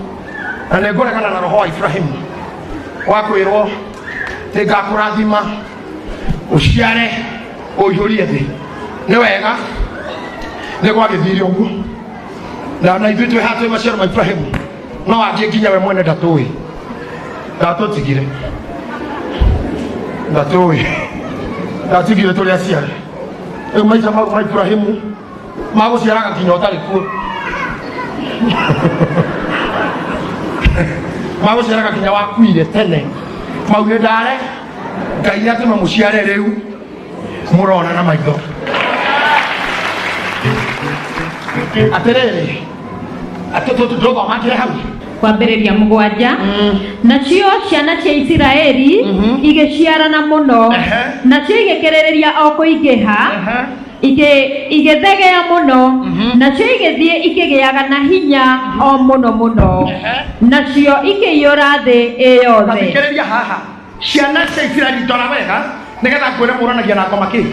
na nĩ ngũregana na roho wa Ibrahimu wa kwĩrwo nĩ ngakũrathima ũciare ũihũrie thĩ. Nĩ wega nĩ gwagĩthire ũguo, na ithuĩ twĩ haha twĩ maciaro ma Ibrahimu, no angĩ nginya we mwene ndatũĩ, ndatũtigire, ndatũĩ, ndatigire tũrĩ aciari. Rĩu maica mau ma Ibrahimu magũciaraga nginya ũtarĩ kuo, magũciaraga nginya wakuire tene. Mau nĩ ndare Ngai nĩ atũma mũciare rĩu mũrona na maitho. Atĩrĩrĩ, atũtũtũthomakĩre hau. Kwambĩrĩria 7. Nacio ciana cia Isiraeli igĩciarana mũno, nacio igĩkĩrĩrĩria o kũingĩha, igĩthegea mũno, nacio igĩthiĩ ikĩgĩaga na hinya o mũno mũno, nacio ikĩiyũra thĩ ĩ yothe. Tathikĩrĩria haha, ciana cia Isiraeli, ndora wega nĩgetha ngwĩre mũranagia na ngoma kĩ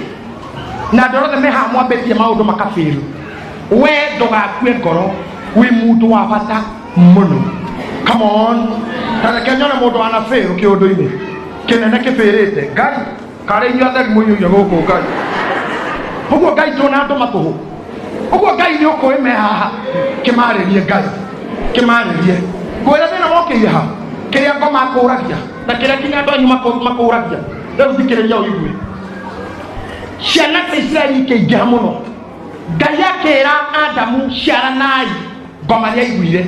na andũ othe me haha mwambĩtie maũndũ makabĩru. We ndũgakue ngoro, wĩ mũndũ wa bata mũno. Come on, ta reke nyone mũndũ wanabĩru kĩũndũ-inĩ kĩnene kĩbĩrĩte. Ngai karĩ inyuĩ atheri mũiyũire gũkũ. Ngai ũguo, Ngai tũna andũ matũhũ ũguo. Ngai nĩ ũkũĩ me haha, kĩmarĩrie Ngai, kĩmarĩrie ngwĩra thĩna wokĩire ha kĩrĩa ngoma akũragia na kĩrĩa nginya andũ anyu makũragia. Rĩu thikĩrĩria ũigue, ciana cia Isiraeli ikĩingĩha mũno. Ngai akĩra Adamu, ciaranai. Ngoma nĩ aiguire,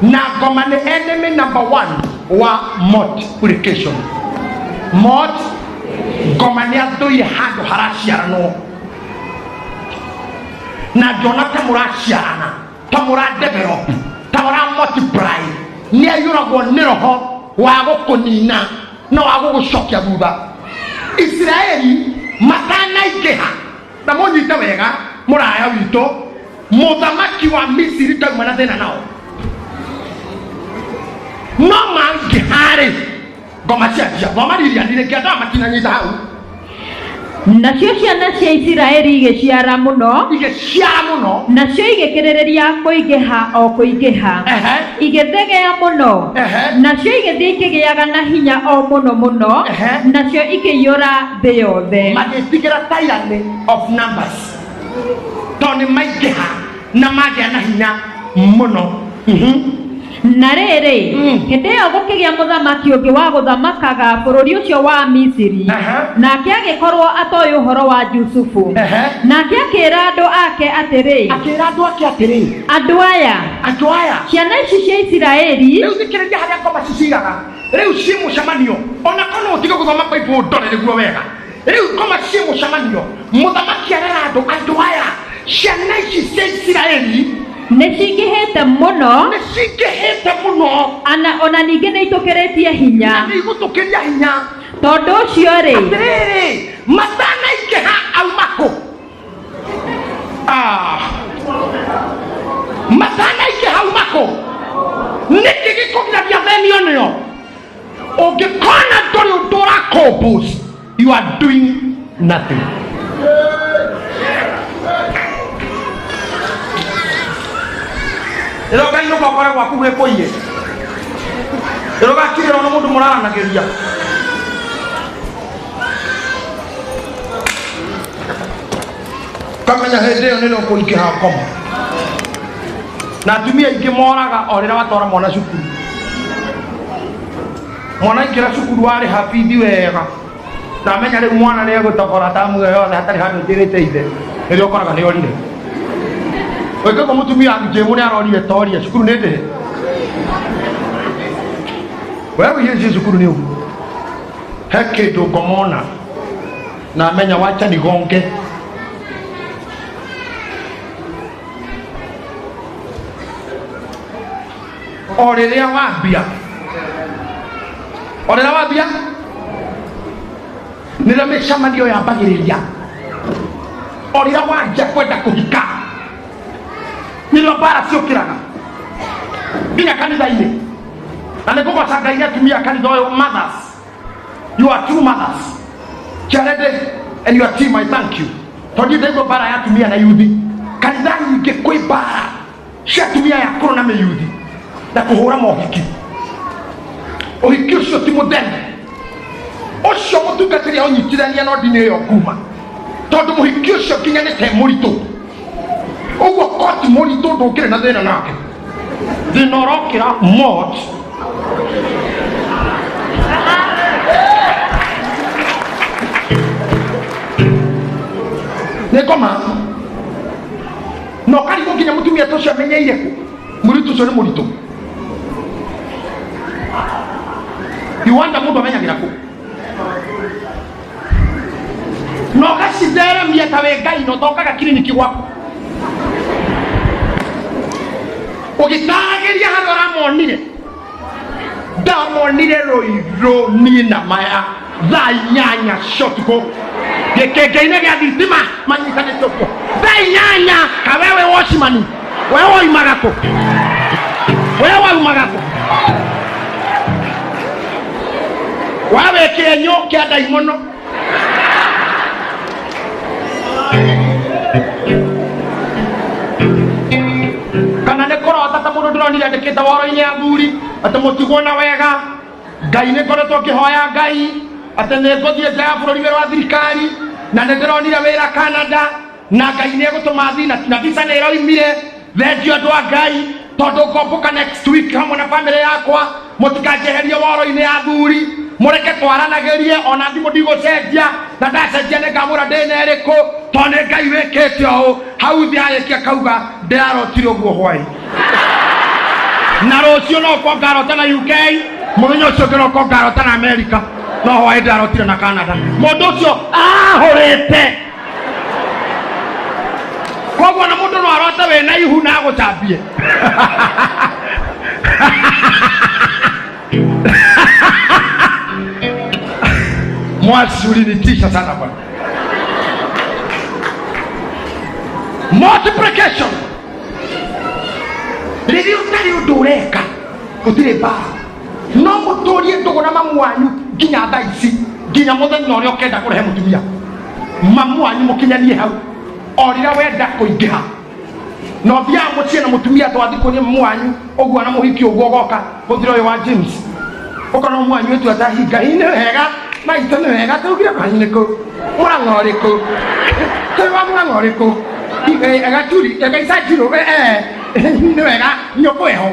na ngoma nĩ enemy number one wa multiplication. Mot ngoma nĩ athũire handũ haraciaranwo, na ngĩona ta mũraciarana, ta mũra develop, ta mũra multiply, nĩ aiyũragwo nĩ roho wa gũkũnina na wa gũgũcokia thutha. Isiraeli matanaingĩha, na mũnyite wega, mũraya witũ mũthamaki wa Misiri ndauma na thĩna nao, no mangĩharĩ ngoma cianjia thoma ririani rĩngĩ andũ aya matinanyita hau. Nacio ciana cia Isiraeli igĩciara mũno, igĩciara mũno, nacio igĩkĩrĩrĩria kũingĩha o kũingĩha, igĩthegea mũno, nacio igĩthiĩ ikĩgĩaga na hinya o mũno mũno, nacio ikĩiyũra thĩ yothe. Magĩtigĩra tyranny of numbers tondũ nĩ maingĩha na magĩa na hinya mũno. Na rĩrĩ, hĩndĩ ĩyo gũkĩgĩa mũthamaki ũngĩ wa gũthamakaga bũrũri ũcio wa Misiri, nake agĩkorwo atoĩ ũhoro wa Jusufu. Nake akĩĩra andũ ake atĩrĩ, Akĩra andũ ake atĩrĩ, andũ aya, andũ aya, ciana ici cia Isiraeli Rĩu thikĩrĩria harĩa ngoma ciciraga. Rĩu ciĩ mũcemanio, ona korwo no ũtige gũthoma Bible ndore nĩguo wega. Rĩu ngoma ciĩ mũcemanio, mũthamaki arera andũ, andũ aya, ciana ici cia Isiraeli nĩ cingĩhĩte mũno, nĩ cingĩhĩte mũno, ana ona ningĩ nĩ itũkĩrĩtie hinya, na nĩ igũtũkĩria hinya. Tondũ ũcio rĩ, Atĩrĩrĩ, matanaingĩha auma kũ? Ah. Matanaingĩha auma kũ? Nĩkĩ gĩkũgiragia thenio nĩo? Ũngĩkona ndũrĩ ũndũ ũracompose, you are doing nothing. Rĩrĩa ũkainũka ũkore gwaku gwĩ kũiye, rĩrĩa ũgakirĩrwo nĩ mũndũ mũraranagĩria, kamenya hĩndĩ ĩyo nĩrĩo kũingĩha ngoma. Na atumia aingĩ moraga o rĩrĩa watwara mwana cukuru. Mwana aingĩra cukuru warĩha bithi wega, na amenya rĩu mwana nĩ egũtobora tamu ĩyo yothe hatarĩ handũ njĩrĩte ithe, nĩrĩo ũkoraga nĩ orire. Ũngĩkwo mũtumia njĩmu nĩ arorire toria cukuru nĩ ndĩhe, we wĩirie cukuru nĩ ũguo. He kĩndũ ngomona na amenya wacha nigonge. O rĩrĩa wambia, o rĩrĩa wambia, nĩrĩo mĩcemanio yambagĩrĩria. O rĩrĩa wanjia kwenda kũhika nĩrĩo mbara ciũkĩraga nginya kanitha-inĩ. Na nĩ ngũgoca Ngai nĩ atumia a kanitha ũyũ, mothers, you are true mothers. Charity and your team, I thank you. Tondũ ndaigua mbara ya atumia na yuthi kanitha nyingĩ, kwĩ mbara cia atumia ya kũrũ na mĩyuthi na kũhũra mohiki. Ũhiki ũcio ti mũtheru, ũcio mũtungatĩri aũnyitithania no ndini ĩyo kuma, tondũ mũhiki ũcio nginya nĩ te mũritũ ũguo koti mũritũ ndũngĩrĩ na thĩna nake, thĩna ũrokĩra mot. Nĩ ngoma na ũkarigwo nginya mũtumia ta ũcio amenyeire kũ mũritũ ũcio nĩ mũritũ. You wonder mũndũ amenyagĩra kũ na ũgacitheremia ta wĩ Ngai na ũtokaga kiriniki gwaku ũgĩtaragĩria harĩa ũramonire. Ndamonire Rũirũ niĩ na maya thaa 8 cia ũtukũ gĩkĩngĩ-inĩ gĩa thitima manyitanĩte ũguo thaa 8. Kawewe wocimani, we woimaga kũ? We waumaga kũ? Wawe kĩenyũ kĩa ndaimono. Kana nĩ kũrota ta mũndũ ndĩronire andĩkĩte woro-inĩ ya thuri atĩ mũtigwo na wega Ngai nĩ ngoretwo ngĩhoya Ngai atĩ nĩ ngũthiĩ nja ya bũrũri wĩra wa thirikari, na nĩ ndĩronire wĩra Canada na Ngai nĩ egũtũma thiĩ na visa nĩ ĩroimire. Thengiũ andũ a Ngai tondũ ngombũka next week hamwe na famĩlĩ yakwa, mũtikanjeherie woro-inĩ ya thuri, mũreke twaranagĩrie ona thimũ ndigũcenjia, na ndacenjia nĩ ngamũra ndĩ na ĩrĩkũ, tondũ nĩ Ngai wĩkĩte ũũ. Hau thĩ arĩkia kauga ndĩrarotire ũguo hwaĩ na rũciũ no ũkorwo ngarota na UK, mũthenya ũcio ũngĩ no ũkorwo ngarota na America, no hwaĩ ndĩrarotire na Canada. Mũndũ ũcio ahũrĩte koguo na mũndũ no arote wĩna ihu na agũcambie. Mwasi ulinitisha sana bwana. Multiplication, rĩrĩa ũtarĩ ũndũ ũreka gũtirĩ mbara, no mũtũrie ndũgũ na mamu wanyu nginya thaa ici, nginya mũthenya ũrĩa ũkenda kũrehe mũtumia, mamu wanyu mũkinyanie hau. O rĩrĩa wenda kũingĩha na ũthiaga mũciĩ na mũtumia twathi kũrĩ mamu wanyu ũguo na mũhiki ũguo ũgoka gũthira ũyũ wa James, ũkona mamu wanyu ĩtua ta hinga nĩ wega maitũ nĩ wega tũgire kwanyu nĩ kũ mũrang'a ũrĩkũ tũrĩ wa mũrang'a ũrĩkũ gaturi gaicanjirũ nĩ wega nyũkũ ĩho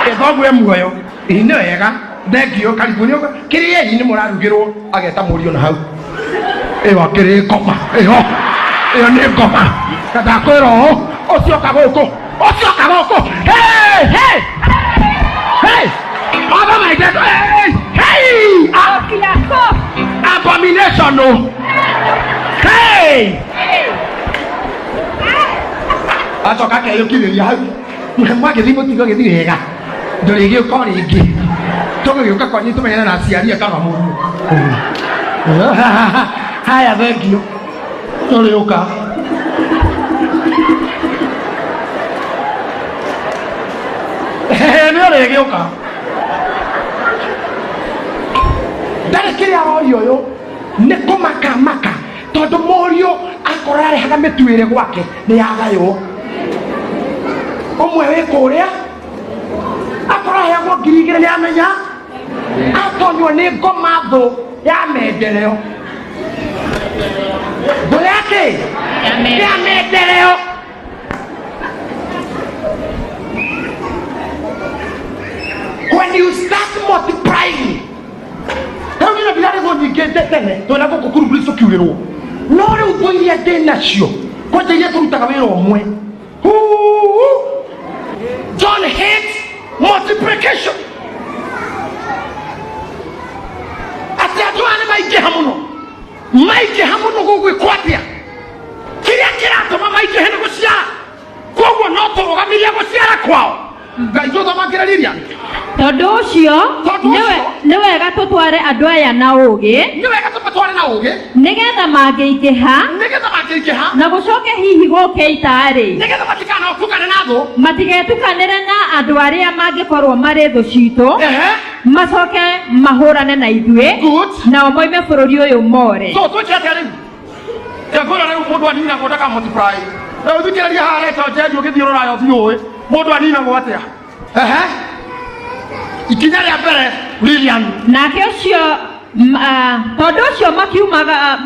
ĩthogue muoyo nĩ wega thengio karibu nĩ kĩrĩei nĩ mũrarugĩrwo. Ageta mũriũ na hau ĩyo akĩrĩ ngoma ĩyo ĩyo nĩ ngoma na ndakwĩra ũũ ũcio ka gũkũ ũcio ka gũkũ. Hey, hey, hey! Other my dead, hey, hey! Abomination o. Hey! Acoka akeyũkirĩria hau mwagĩthiĩ mũtigo gĩthiĩ wega ndũrĩgĩũka o rĩngĩ tũgũgĩũka kwanyu tũmenyane na aciari akaba mũriũ. Haya, thengio, tũrĩũka. Nĩ ũrĩgĩũka ndarĩ kĩrĩa aroria ũyũ nĩ kũmaka maka tondũ mũriũ akorwo arehaga mĩtu ĩrĩ gwake nĩ yagaywo ũmwe wĩ kũrĩa akorwo aheagwo 2000 nĩ amenya atonywo nĩ ngoma thũ ya mendereo thũ yake ya mendereo. When you start multiplying, rĩu nĩ ndirarĩ thũ nyingĩ tene twĩna gũkũ kuruburi tũkiurĩrwo, no rĩu thũ iria ndĩ nacio kwanja iria tũrutaga wĩra ũmwe. Huu! John hates multiplication. Atĩ andũ aya nĩ maingĩha mũno, maingĩha mũno gũgwĩkwo atĩa? Kĩrĩa kĩratũma maingĩhe nĩ gũciara, koguo no tũrũgamirie gũciara kwao. Ngai tũthamakĩre Lilian. Tondũ ũcio Ũcio Tondũ nĩwe ũcio- nĩ wega tũtware andũ aya na ũũgĩ, Nĩ wega tũmatware na ũgĩ, nĩgetha mangĩingĩha, nĩgetha mangĩingĩha, na gũcoke hihi gũke ita-rĩ, nĩgetha matikanotukane na thũ. Matigetukanĩre na andũ arĩa mangĩkorwo marĩ thũ citũ, macoke mahũrane na ithuĩ, Good. nao moime bũrũri ũyũ more. So twĩke atĩa rĩu? Ngwĩra rĩu mũndũ aninagwo ndaka multiply. Rĩu thikĩrĩria haha reta njeju ũgĩthiĩ rũraya ũthiĩ ũĩ mũndũ aninagwo atĩa. Ehe, ikinya rĩa mbere, Lilian. Nake ũcio tondũ ũcio makiumaga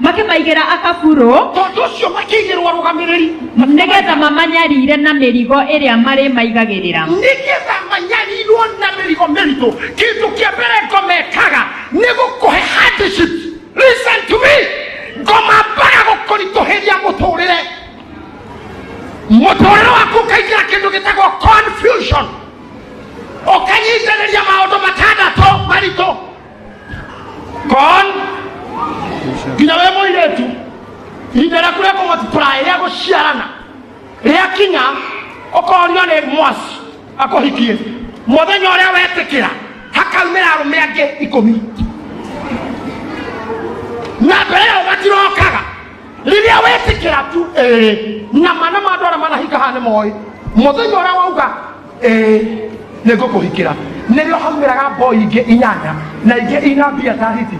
makĩmaigĩra akaburũ, Tondũ ũcio makĩigĩrwo arũgamĩrĩri, nĩgetha mamanyarire na mĩrigo ĩrĩa marĩmaigagĩrĩra. Nĩgetha manyarirwo na mĩrigo mĩritũ. Kĩndũ kĩa mbere ngomekaga nĩ gũkũhe hardship. Listen to me, ngoma mbaga gũkũritũhĩria mũtũrĩre, mũtũrĩre waku ũkaingĩra kĩndũ gĩtagwo confusion, ũkanyitanĩria maũndũ matandatũ maritũ con nginya wĩ mũirĩtu ihinda rĩaku rĩa kũmultiply, rĩa gũciarana rĩakinya, ũkorio nĩ mwaci akũhikie. Mũthenya ũrĩa wetĩkĩra, hakaumĩra arũme angĩ 10, na mbere ĩyo matirokaga. Rĩrĩa wetĩkĩra tu ĩĩ, na mana ma andũ arĩa manahika haha nĩ moĩ, mũthenya ũrĩa wauga ĩĩ nĩ ngũkũhikĩra, nĩrĩo haumĩraga mboi ingĩ inyanya na ingĩ ina mbia ta hiti,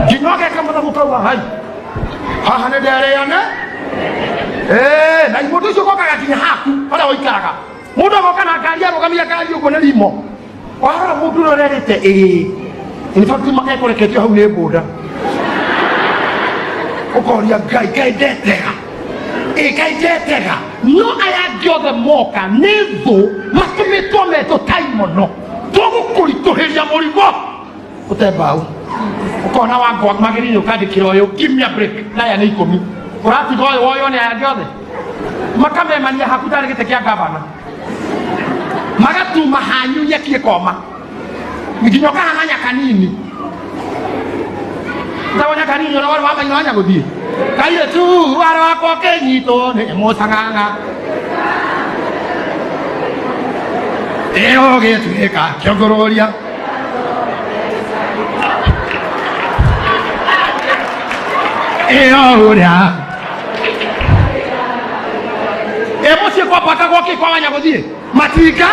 nginya ũgeka mathabu kauga hai haha nĩ nderĩane. Na mũndũ ũcio gokaga nginya haku harĩa ũikaraga. Mũndũ agoka na ngari, arũgamia ngari ũguo nĩ rimo. Warora mũndũ ũrĩa ũrerĩte ĩĩ, in fact makekũreketio hau nĩ mbũnda, ũkoria Ngai, Ngai ndetega ĩ, Ngai ndetega. No aya angĩ othe moka nĩ thũ matũmĩtwo metũ tai mũno tũgũkũritũhĩria mũrigo ũte mbaũ. Ũkona wangwa magĩrĩire ũkandĩkĩra ũyũ, "Give me a break," na aya nĩ 10 ũratiga ũyũ woywo nĩ aya angĩ othe, makamemania haku tarĩ gĩtĩ kĩa gavana, magatuma hanyu nyeki ĩkoma nginya ũkahana nyakanini tagwo nyakanini ũrĩa warĩ wa maina wa nyagũthiĩ kairĩtu warĩ wakwa ũkĩnyitwo nĩ mũcang'ang'a ĩyo gĩtuĩka kĩongũrũria ĩyo ũrĩa ĩ mũciĩ kwambakagwo kĩ kwa wanyagũthiĩ matinga,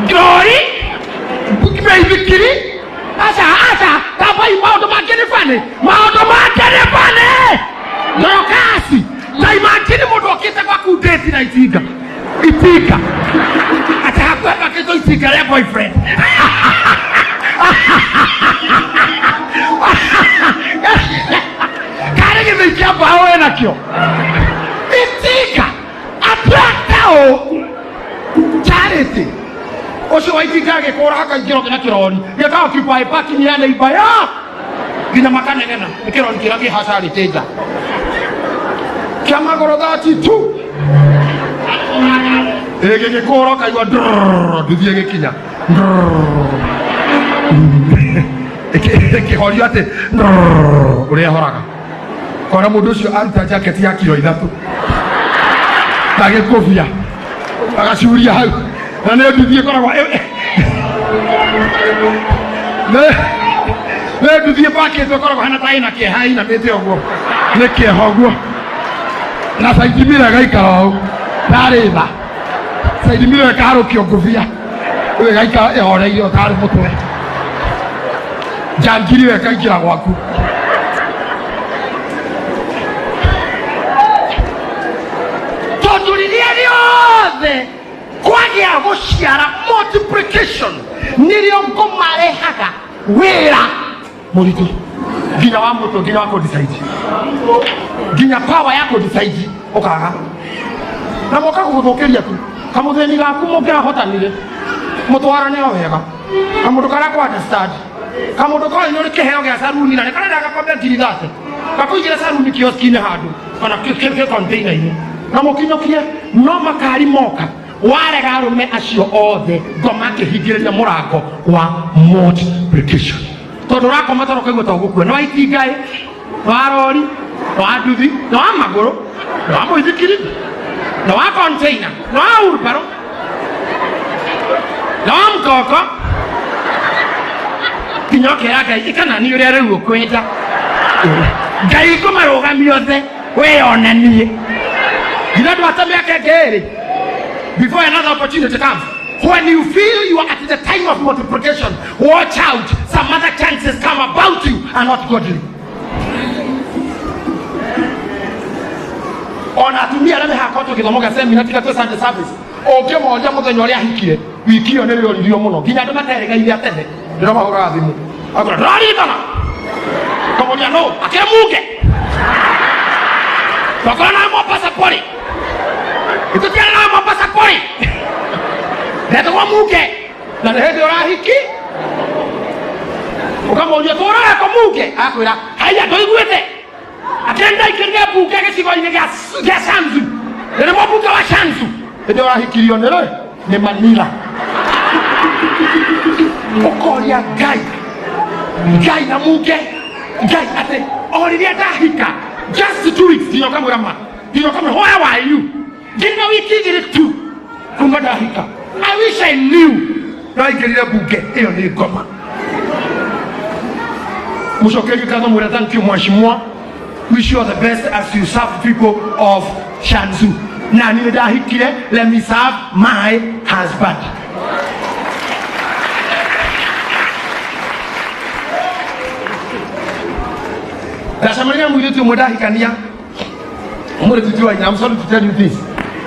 ngori, mĩithikiri. Aca aca, tambai maũndũ mangĩ nĩ bani, maũndũ mangĩ nĩ bani ndorokasi. Ta imagine mũndũ okĩte gwaku ndĩti na itinga, itinga atĩ hakuhĩ bakĩtwo itinga rĩa boyfriend. Karĩ gĩthĩi kĩa mbaũ ĩnakĩo itinga atweka ũ charity ũcio wa itinga agĩkũra hakaingĩra ũngĩ na kĩrori gĩka occupy parking ya neighbor ya nginya makanegena nĩ kĩrori kĩrĩa kĩ hacarĩte nja kĩa magũrũ 32 gĩgĩkũra ũkaigua nduthi ĩgĩkinya ĩkĩhorio atĩ ũrĩa ĩhoraga kona mũndũ ũcio aruta jaketi ya kiro 3 na gĩkũbia agacuria hau, na nĩ nduthi ĩkoragwo nĩ nduthi ĩpakĩtwo, ĩkoragwo hana ta ĩna kĩeha, ĩinamĩte ũguo nĩ kĩeha ũguo, na saidimira ĩgaikara ũũ tarĩ tha, saidimira ĩkaharũkio ngũbia rĩu ĩgaikara ĩhoreire o tarĩ mũtwe njangiri ĩyo ĩkaingĩra gwaku. Tondũ rĩrĩa rĩothe kwagĩa gũciara, multiplication, nĩrĩo ngũmarehaga wĩra mũritũ nginya wa mũtwe, nginya wa kũdecide, nginya power ya kũdecide ũkaga, na moka gũgũthũkĩria tu kamũthĩni gaku mũngĩrahotanire mũtwarane o wega, kamũndũ karĩa kũ understand, kamũndũ koĩ nĩ ũrĩ kĩheo gĩa saruni na nĩ karenda gakombe 30,000 gakũigĩre saruni kioski-inĩ handũ kana kĩ container-inĩ na mũkinyũkie. No makari moka warega arũme acio othe, ngoma akĩhingĩrĩria mũrango wa multiplication, tondũ ũrakoma toro ũkaigua ta ũgũkua nĩ wa itingaĩ, nĩ wa rori, nĩ wa nduthi, nĩ wa magũrũ, nĩ wa mũithikiri. Na wa container, na wa wheelbarrow, na wa mgongo, nginya ũkera Ngai ĩkana nĩ ũrĩa rĩu ũkwenda. Ngai ngũmarũgamia othe wĩyonanie. Nginya ndwate mĩaka ĩngĩ ĩrĩ before another opportunity comes. When you feel you are at the time of multiplication, watch out, some other chances come about you are not godly. Ona atumia arĩa mehakotwo gĩthomo gĩa semina tiga twĩ Sunday service, ũngĩmoria mũthenya ũrĩa ahikire, wiki ĩyo nĩ rĩoririo mũno nginya andũ materĩgairie atene ndĩramahũraga thimũ akora ndĩraririkana kamoria no akĩrĩ munge twakora nawe Mombasa pori itũtiarĩ nawe Mombasa pori ndetagwo munge na nĩ hĩndĩ ũrahiki ũkamũria tũraga kũ munge akwĩra haiya ndũiguĩte akĩrĩ ndaingĩrire mbunge gĩcigo-inĩ gĩa Shanzu, nĩ mũmbunge wa Shanzu hĩndĩ ũrahikirio nĩ rĩ nĩ Manila. Ũkoria Ngai, Ngai na munge Ngai atĩ o rĩrĩa ndahika just 2 weeks nginya ũkamwĩra ma nginya ũkamwĩra where were you nginya wiki igĩrĩ tu kuma ndahika. I wish I knew ndaingĩrire mbunge ĩyo nĩ ngoma. Mũcokerie ngatho mwĩre thank you mheshimiwa, wish you all the best as you serve people of Shanzu. Na niĩ ndahikire, let me serve my husband. Ndacemania na mũirĩtu ũmwe ndahikania, mũirĩtu ti wa nyina, I'm sorry to tell you this,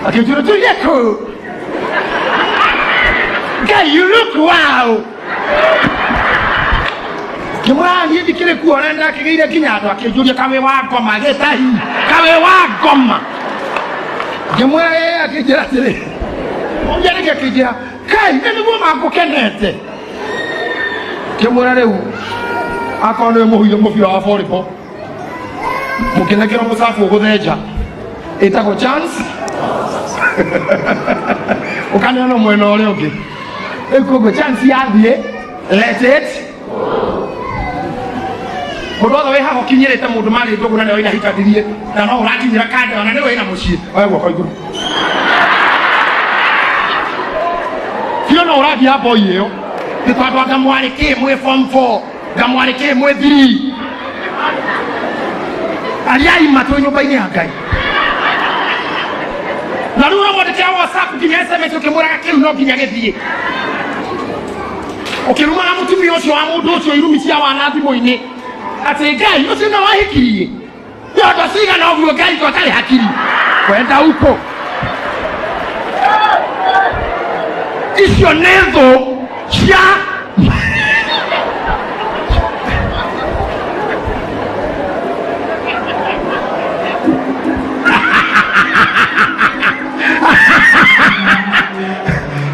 akĩnjĩra tũirie kũ Guy, you look wow. Ngĩmwĩra niĩ ndikĩrĩ kuo ũrĩa ndakĩgĩire nginya andũ akĩnjũria kawĩ wa ngoma gĩtahi kawĩ wa ngoma. Ngĩmwĩra ĩĩ, akĩnjĩra atĩrĩ ũria rĩngĩ, akĩnjĩra kai nĩ nĩguo mangũkenete. Ngĩmwĩra rĩu akorwo nĩwe mũhuire mũbira wa volleyball mũkĩnengera mũcabu ũgũthenja ĩtagwo chance ũkaneana mwena ũrĩa ũngĩ. Rĩu koguo chance yathiĩ, let it. Mũndũ wothe wĩ haha ũkinyĩrĩte mũndũ marĩ ndũgũ na nĩwe wĩna na no ũrakinyĩra kanda ona nĩwe wĩna mũciĩ, oe guoko igũrũ biũ, no ũrathiĩ mboi ĩyo nĩ tondũ anga mwarĩ kĩ mwĩ form 4, nga mwarĩ kĩ mwĩ 3, ariai matũ nyũmba-inĩ ya Ngai. Na rĩu ũramwandĩkĩra WhatsApp nginya SMS ũkĩmwĩraga kĩu no nginya gĩthiĩ, ũkĩrumaga mũtumia ũcio wa mũndũ ũcio irumi cia wana thimũ-inĩ atĩ Ngai ũcio no wahikirie nyondo cigana ũguo, Ngai ko atarĩ hakiri kwenda uko. Icio nĩ thũ cia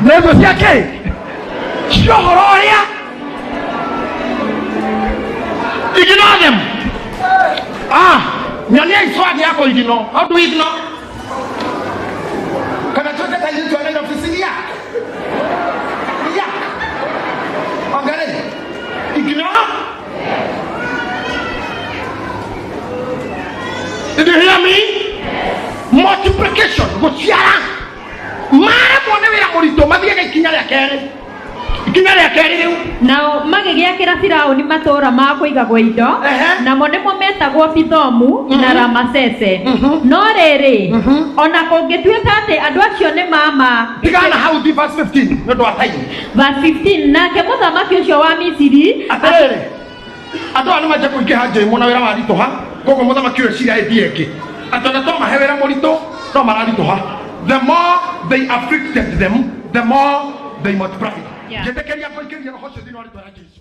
nĩ thũ cia kĩ cia ũhoro ũrĩa. Ignore them. Ah, nyonia swag yako. Ignore. How do we ignore? Kana tuweke tairi tuende na ofisi ya ya angalia. Ignore. Did you hear me? Multiplication, gũciara maremwo nĩ wĩra mũritũ mathiaga ikinya rĩa kerĩ, ikinya rĩa kerĩ rĩu. Nao magĩgĩakĩra Firaũni matũũra ma kũigagwo indo, namo nĩmo metagwo Pithomu na Ramasese. No rĩrĩ, ona kũngĩtuĩka atĩ andũ acio nĩ mama Tigana hau, thi verse 15 nĩ ũndũ wa time. Verse 15, nake mũthamaki ũcio wa Misiri Atĩrĩrĩ, andũ aya nĩ manjia kũingĩha njĩmũ na wĩra waritũha, koguo mũthamaki ũyũ eciria ĩthiĩ ĩngĩ atĩ ona twamahe wĩra mũritũ no mararitũha. The more they afflicted them, the more they multiplied. Njĩtĩkĩria kũingĩria roho ũcio thĩinĩ wa rĩtwa rĩa Jesu.